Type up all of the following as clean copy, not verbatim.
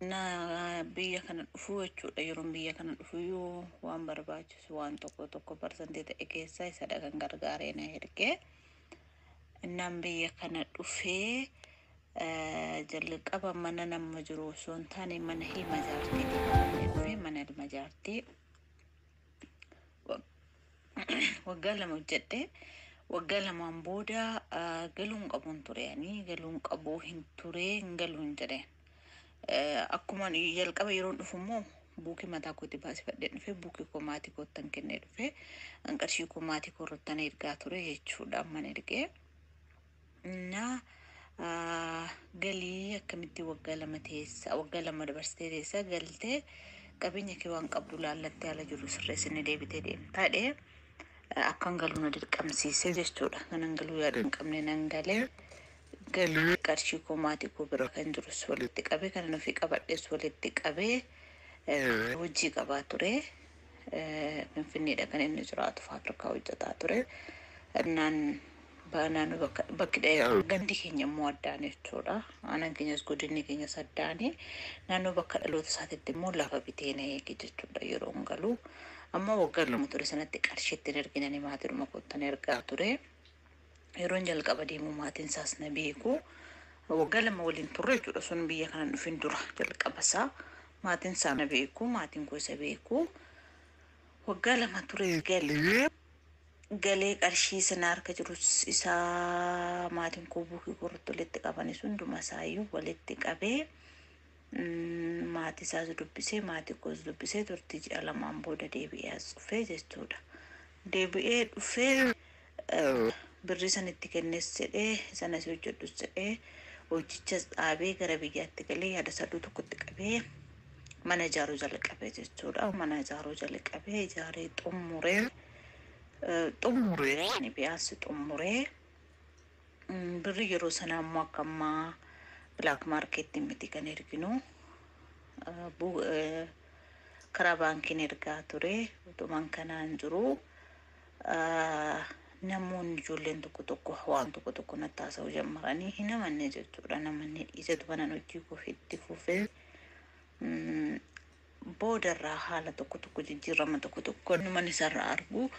Na biyya kana dhufuu jechuudha. Yeroon biyya kana dhufuyyuu waan barbaachisu waan tokko tokko parsantii ta'e keessaa isadha kan gargaaree na ergee. Innaan biyya kana dhufee jalqaba mana nama jiru osoo hin taane mana ilma jaartiitii qabadhee dhufee, mana ilma jaartii waggaa 2 hojjedhe. Waggaa 2n booda galuun qabuun ture, ani galuun qabu hin ture, hin galuun jedheen. Akkuma jalqaba yeroon dhufu immoo buukii mataa kootii baasifadhee dhufe, buukii koo maatii koottan kennee dhufe, qarshii koo maatii koo irrattan ergaa ture jechuudha amman ergee. Na galii akkamitti waggaa 2 teessa, waggaa 2 dabarsitee teessa, galtee qabeenya kee waan qabdu laallattee haala jiru sirreessinee deebitee deemtaa dhee akkan galuu na dirqamsiise jechuudha. Kanan galuu yaada hin qabne nan galee, galuu qarshii koo maatii koo bira kan jirus walitti qabee, kanan ofii qabadhes walitti qabee, hojii qabaa ture. Finfinneedha kan inni jiraatu, faabirikaa hojjetaa ture. Innaan naannoo bakki gandi keenya immoo addaan jechuudha. Aanaan keenyas godinni keenyas addaani. Naannoo bakka dhaloota isaatiitti immoo lafa bitee na eege jechuudha yeroon galu. Amma waggaa 2 ture sanatti qarshii ittiin erginanii maatiidhuma koottan ergaa ture. Yeroon jalqaba deemu maatiin isaas na beeku. Waggaa 2 waliin turre jechuudha, sun biyya kana dhufin dura jalqaba isaa. Maatiin isaa na beeku, maatiin koo isa beeku. Waggaa 2 ture galee. Galee qarshii sana harka jirus isaa maatiin koo buukii korratti walitti qabanis hunduma isaayyuu walitti qabee, maatii isaas dubbisee maatii koos dubbisee, turtii ji'a 2n booda deebi'ee as dhufee jechuudha. Deebi'ee dhufee birrii san itti kennes jedhee sanas hojjedhus jedhee hojichas dhaabee gara biyyaatti galee yaada saduu tokkotti qabee mana ijaaruu jalqabe jechuudha. Mana ijaaruu jalqabee ijaaree xumuree, xumuree biyaansi xumuree, birri yeroo sanaa immoo akka ammaa black market miti kan erginu, karaa baankiin ergaa ture. Utumaan kanaan jiru namoonni ijoolleen tokko tokko waan tokko tokko natti haasa'uu jammaranii hin amanne jechuudha. Namanni dhiisetu kanan hojii koo itti fufee boodarraa haala tokko tokko jijjiirama tokko tokko numan isarraa argu,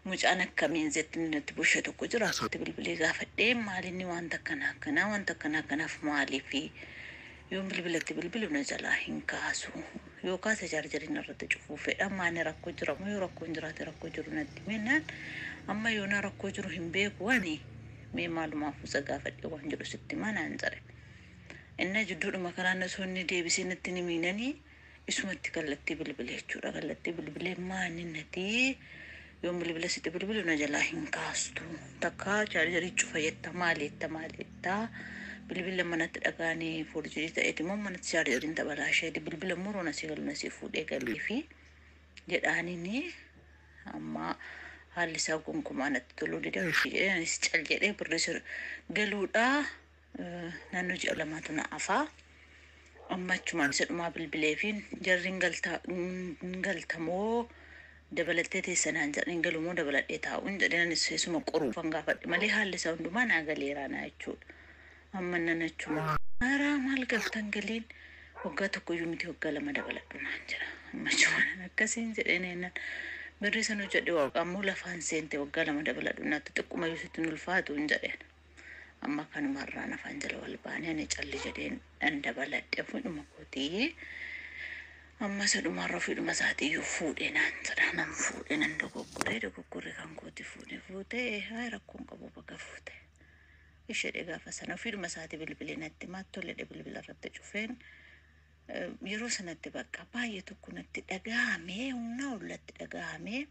mucaan akkamiin zetti natti bushe tokko jira, asitti bilbilee gaafadhee, maalinni wanta akkanaa akkanaa wanta akkanaa akkanaaf maaliifi yoon bilbilatti bilbilu na jalaa hin kaasu, yoo kaase chaarjeriin irratti cufuu fedha, maani rakkoo jiramu, yoo rakkoon jiraate rakkoo jiru natti mennaan, amma yoonaa rakkoo jiru hin beeku, ani mee maalumaaf isa gaafadhe waan jedhu sitti manaan jedhe. Inna jidduudhuma kanaan osoo inni deebisee natti ni miinanii isumatti kallattii bilbilee jechuudha. Kallattii bilbilee, maani nati yoon bilbila sitti bilbilu na jalaa hin kaastu. Takka chaarjerii cufa jetta, maali jetta, maali jetta, bilbila manatti dhagaanii foorjirii ta'eeti immoo manatti chaarjeriin tabalaasheeti, bilbila immoo roona sii galu na sii fuudhee galee fi jedhaanini, amma haalli isaa gonkumaa natti toluu dide jedhee, anis cal jedhee birrii galuudhaa naannoo ji'a 2tu na afaa. Amma achumaan isa dhumaa bilbilee fi jarri hin galtamoo dabalattee teessanaan jedhan, hin galumoo dabaladhee taa'uun jedheen, anis isuma qoruufan gaafadhe malee haalli isaa hundumaa naa galeeraa naa jechuudha. Amma nan achuma haaraa maal galtan galiin waggaa tokkoyyuu miti, waggaa 2 dabaladhu naan jedha. Amma achumaan akkasiin jedheen eennan birrii san hojjedhe, waaqa ammoo lafaan seente, waggaa 2 dabaladhu naatti xiqquma sitti hin ulfaatu hin jedheen. Amma kanumarraan afaan jala wal baanee ani calli jedheen dhan dabaladhe ofiidhuma kootii. Amma isa dhumarra ofiidhuma isaatiiyyuu fuudhee naan jedha, nan fuudhee, nan dogoggoree, dogoggorri kan kooti, fuudhee fuutee haa rakkoon qabu baga fuute. Ishee gaafa sana ofiidhuma isaatii bilbilee natti maattoledhe, bilbila irratti cufeen yeroo sanatti bakka baay'ee tokko natti dhaga'amee, humna ollatti dhaga'amee,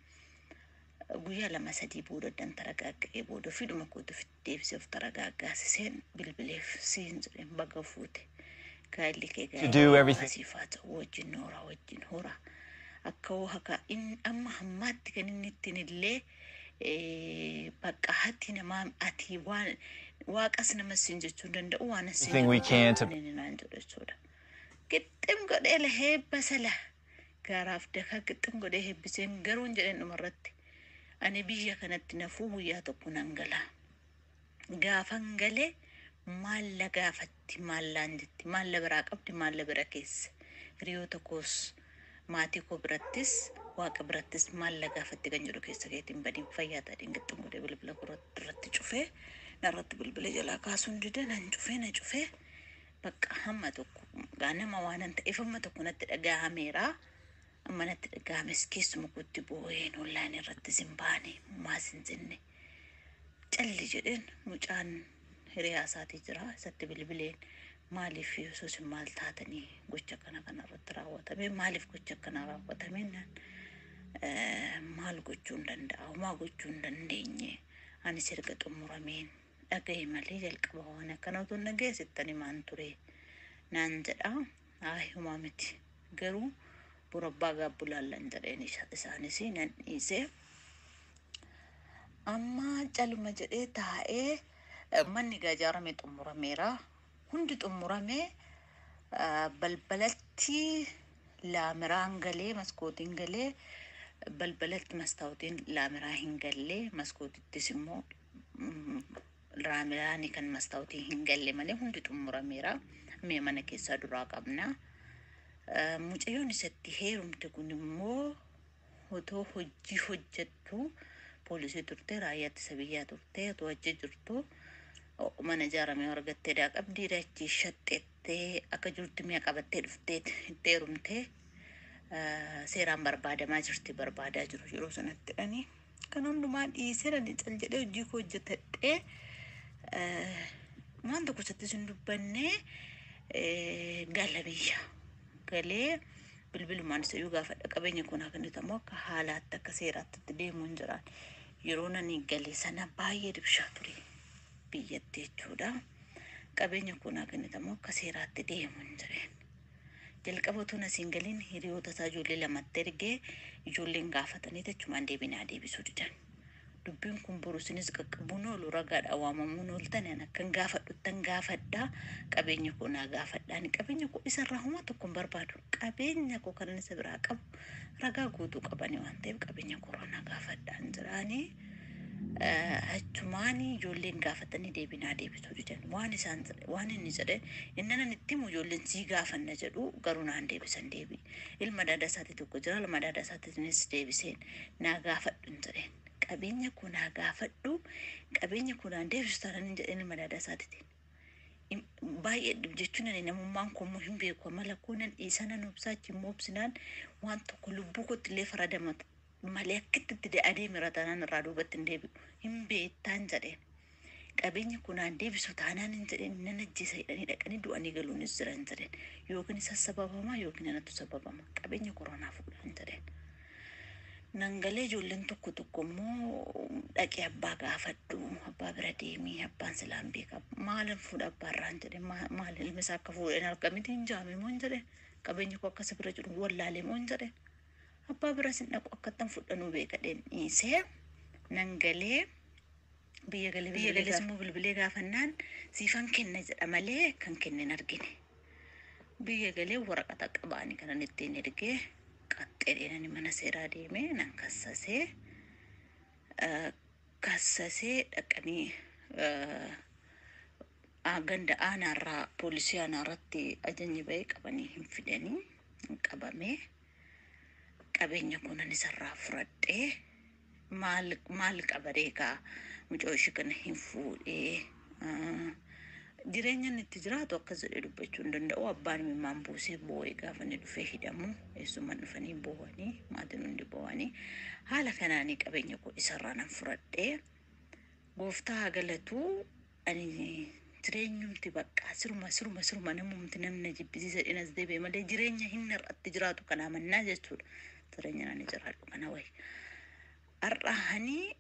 guyyaa 2 3 booda dan taragaaga'ee booda ofiidhuma kootu ofitti deebisee of taragaaggaasiseen bilbileef siin jedheen, baga fuute, gaa'elli kee To do everything. Siif haa ta'u, wajjin nooraa wajjin horaa akka haka amma hammaatti kan inni ittiin illee bakka hati namaa ati waan waaqas nama siin jechuu hin danda'u waan asiin Everything we can to inni naan jedhu jechuudha. Qixxim godhee lahee basala gaaraaf dakaa qixxim godhee hebbiseen garuu hin jedheen, dhumarratti ani biyya kanatti nafuu guyyaa tokko nan gala. Gaafan galee Maal la gaafatti, maallaan jetti, maal la biraa qabdi, maal la bira keessa. Hiriyoota koos, maatii koo birattis, waaqa birattis maal la gaafatti kan jedhu keessa keetiin badiin fayyaa ta'een gixxin godhee bilbila irratti cufee, narratti bilbila jalaa kaasuun dide, nan cufee, na cufee. Bakka hamma tokko ganama waan ta'eef hamma tokko natti dhaga'ameera. Amma natti dhaga'ames keessuma kootti boo'een, online irrattis hin baane, maas hin jenne. Calli jedheen. Mucaan hiriyaa isaatii jira, isatti bilbileen, maaliif Yesuus maal taatanii gocha kana irratti raawwatame, maaliif gocha kana raawwatame naan, maal gochuu hin danda'a, homaa gochuu hin dandeenye, anis erga xumurameen dhagaye malee jalqaba waan akkana otoo hin dhagaye sittan himaan ture naan jedha. Haa, homaa miti, garuu borabbaa gaabbu laallan jedheen, isaanis nan dhiisee. Amma caluma jedhee taa'ee, manni egaa ijaaramee xumurameera. Hundi xumuramee, balbalatti laamiraan galee, maskootiin galee, balbalatti mastaawutiin laamiraa hin gallee, maskootittis immoo laamiraani kan mastaawutii hin galle malee hundi xumurameera. Mi'a mana keessaa duraa qabna. Mucayyoon isatti heerumte kun immoo otoo hojii hojjettu, poolisii turte, raayyaa ittisa biyyaa turte, otoo hojii jirtu mana ijaaramee argattee daa qabdii dachii shaxxettee akka jirtu mi'a qabattee dhuftee itti heerumtee, seeraan barbaadamaa jirti, barbaadaa jiru yeroo sanatti dhani. Kan hundumaa dhiisee dhani cal jedhee hojii koo hojjetadhee, waan tokko isattis hin dubbanne. Gala biyya galee bilbilumaan isayyuu gaafadha, qabeenya kun akka inni akka haalaatti akka seeraatti itti deemuu hin jiraan. Yeroo nani galee sana baay'ee dibshaa ture biyyatti jechuudha. Qabeenya kun akka inni akka seeraatti deemu hin jireen. Jalqaba otoo asiin galiin hiriyoota isaa ijoollee lamatti ergee, ijoolleen gaafatanii achumaan deebinaa deebisuu didan. Dubbiin kun boru isinis qaqqabuun oolu, ragaadha waamamuun ooltan, ani akkan gaafadhuttan gaafadhaa, qabeenya koo naa gaafadhaa. Ani qabeenya koo isarraa homaa tokko hin barbaadu. Qabeenya koo kan isa biraa qabu ragaa guutuu qabani waan ta'eef qabeenya koo irraa naa gaafadhaa hin jiraanii. Achumaan ijoolleen gaafatanii deebinaa deebisuu didan. Waan isaan waan inni jedhe inni nan itti himu, ijoolleen sii gaafanna jedhu, garuu naan deebisan deebii. Ilma daadaa isaatii tokko jira, ilma daadaa isaatiinis deebiseen, naa gaafadhu hin jedheen. Qabeenya koo naa gaafadhu, qabeenya koo naan deebisu taanaan hin jedheen ilma daadaa isaatiitiin. Baay'ee jechuun ani namummaan koo immoo hin beeku, amala koo nan dhiisa, nan obsaa, achi immoo obsinaan waan tokko lubbuu kootti illee faradama malee akkitti itti adeemera taanaan irraa duubatti hin deebi'u. Hin beektaan jedheen. Qabeenya koo naan deebisu taanaan hin jedheen, nan ajjeesa jedhanii dhaqanii du'anii galuunis jiran jedheen. Yookiin isa sababama yookiin anatu sababama. Qabeenya koronaa fuudhan jedheen. Nan galee, ijoolleen tokko tokko immoo dhaqee abbaa gaafadhu, abbaa bira deemii, abbaan silaan beeka, maalin fuudha abbaarraan jedhe, maal ilmi isaa akka fuudheen argamiti, hin jaame moo hin jedheen, qabeenya koo akkasa bira jiru wallaalee moo hin jedheen. Abbaa bira sin dhaqu, akkattan fudhanuu beekadheen dhiisee nan galee biyya galee. Biyya galees immoo bilbilee gaafannaan siifan kenna jedha malee kan kennen argine. Biyya galee waraqata qabaanii kanan ittiin ergee qaxxeedheenani mana seeraa deemee nan kassasee, kassasee dhaqanii ganda aanaarraa poolisii aanaarratti ajajni bahee qabanii hin fidanii, hin qabamee, qabeenya kunan isarraa fudhadhee. Maal maal qabaree kaa mucoo ishee kana hin fuudhee, jireenya inni itti jiraatu akkas jedhee dubbachuu hin danda'u. Abbaan imimmaan buusee boo'ee gaafa inni dhufee hidhamu, eessumaan dhufanii boo'anii, maatiin hundi boo'anii, haala kanaanii qabeenya koo isarraa nan fudhadhee. Gooftaa haa galatuu, ani jireenyumti bakka siruma siruma siruma namumti namna jibbisiisa dhinas deebi'e malee jireenya hin har'atti jiraatu kanaa mannaa jechuudha. Jireenya nani jiraadhu kana wayi. Har'aanii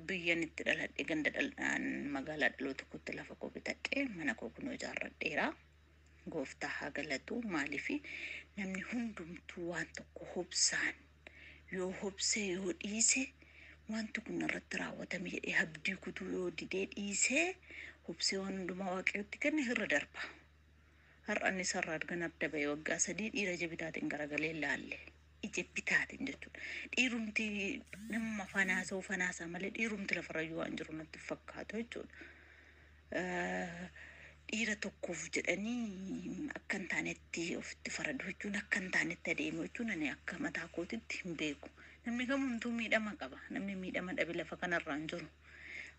biyyan itti dhaladhe, ganda dhalaan magaalaa dhaloota kootti lafa koo bitadhee, mana koo kunoo ijaarradheera. Gooftaa haa galatu. Maaliifi namni hundumtuu waan tokko hobsaan yoo hobsee yoo dhiise, wanti kun irratti raawwatame jedhee abdii kutuu yoo didee dhiisee, hobsee waan hundumaa Waaqayyotti kenne, irra darba. Har'a inni sarara argan adda bahee waggaa 3 dhiira ija bitaatiin garagalee laalle. Ija bitaatiin jechuudha. Dhiirumti namuma afaan haasa'u fanaasaa malee dhiirumti lafarrayyuu waan jiru natti fakkaatu jechuudha. Dhiira tokkoof jedhanii akka hin taanetti ofitti faraduu jechuun, akka hin taanetti adeemu jechuun, ani akka mataa kootitti hin beeku. Namni kamumtuu miidhama qaba. Namni miidhama dhabe lafa kanarraa hin jiru.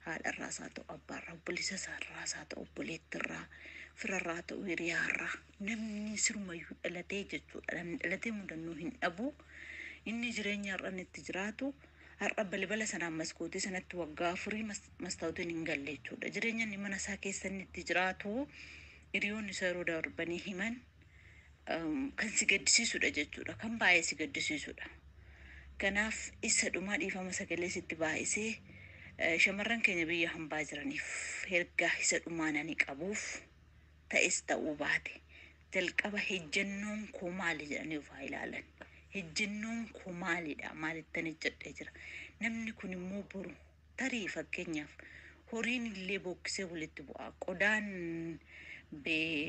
Haadharraas haa ta'u, abbaarraa, obboleessa isaarraas haa ta'u, obboleettirraa, firarraa haa ta'u, hiriyaarraa, namni sirumayyuu dhalatee jechuudha. Namni dhalatee mudannoo hin dhabu. Inni jireenya har'a inni itti jiraatu, har'a balbala sanaan maskootii sanatti waggaa 4 mastaawutiin hin galle jechuudha. Jireenya inni mana isaa keessa inni itti jiraatu, hiriyoonni isaa yeroo darbanii himan kan si gaddisiisudha jechuudha. Kan baay'ee si gaddisiisudha. Kanaaf isa dhumaa, dhiifama sagalee sitti baay'isee, shamarran keenya biyya hambaa jiraniif ergaa isa dhumaa nani qabuuf, ta'es ta'uu baate, jalqaba ejjennoon koo maali jedhanii of haa ilaalan. Ejjennoon koo maalidha? Maalittan ejjedhee jira? Namni kun immoo boru tarii, fakkeenyaaf, horiin illee bookkisee walitti bu'a. Qodaan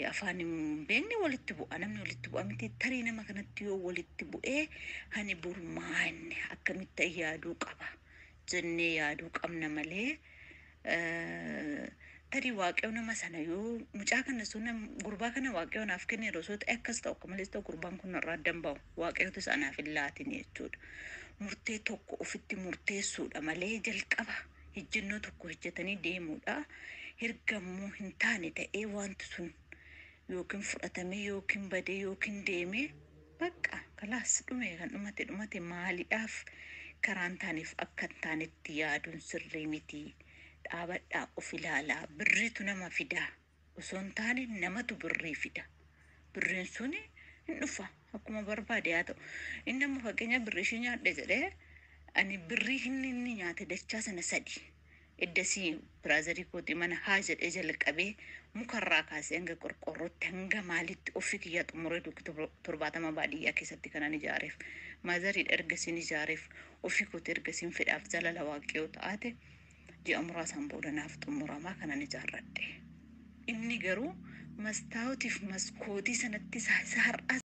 afaan hin beekne walitti bu'a. Namni walitti bu'a miti? Tarii nama kanatti yoo walitti bu'ee, ani boru maanni akkamitti yaaduu qaba jennee yaaduu qabna malee, tarii Waaqayyo nama sana yoo mucaa kana sun gurbaa kana Waaqayyo naaf kenne yeroo osoo ta'e, akkas ta'u akka malees ta'u, gurbaan kun irraa addan ba'u, Waaqayyotu isa anaaf hin laatin jechuudha. Murtee tokko ofitti murteessuudha malee, jalqaba ejjennoo tokko hojjetanii deemuudha. Ergammoo hin taane ta'ee, wanti sun yookiin fudhatamee yookiin badee yookiin deemee, bakka kalaas dhume, kan dhumate dhumate. Maaliidhaaf karaan taaneef akka hin taanetti yaaduun sirrii miti. Dhaabadhaa of ilaalaa. Birriitu nama fidaa osoo hin taane, namatu birrii fida. Birriin suni hin dhufa, akkuma barbaade haa ta'u. Inni amma fakkeenya birrii ishee nyaadhe jedhee, ani birrii inni nyaate dachaa sana sadi eddasii biraazarii kootii mana haa jedhee jalqabee, mukarraa kaasee hanga qorqorrootti, hanga maalitti ofii kiyyaa xumuree, dukki 70 baadiyyaa keessatti kanan ijaareef maazariidha. Ergasiin ijaareef ofii kooti, ergasiin fedhaaf jaalala Waaqayyoo ta'aate ji'a muraasaan booda naaf xumuramaa kanan ijaarradhe. Inni garuu mastaawutiif maskootii sanatti isa har'aa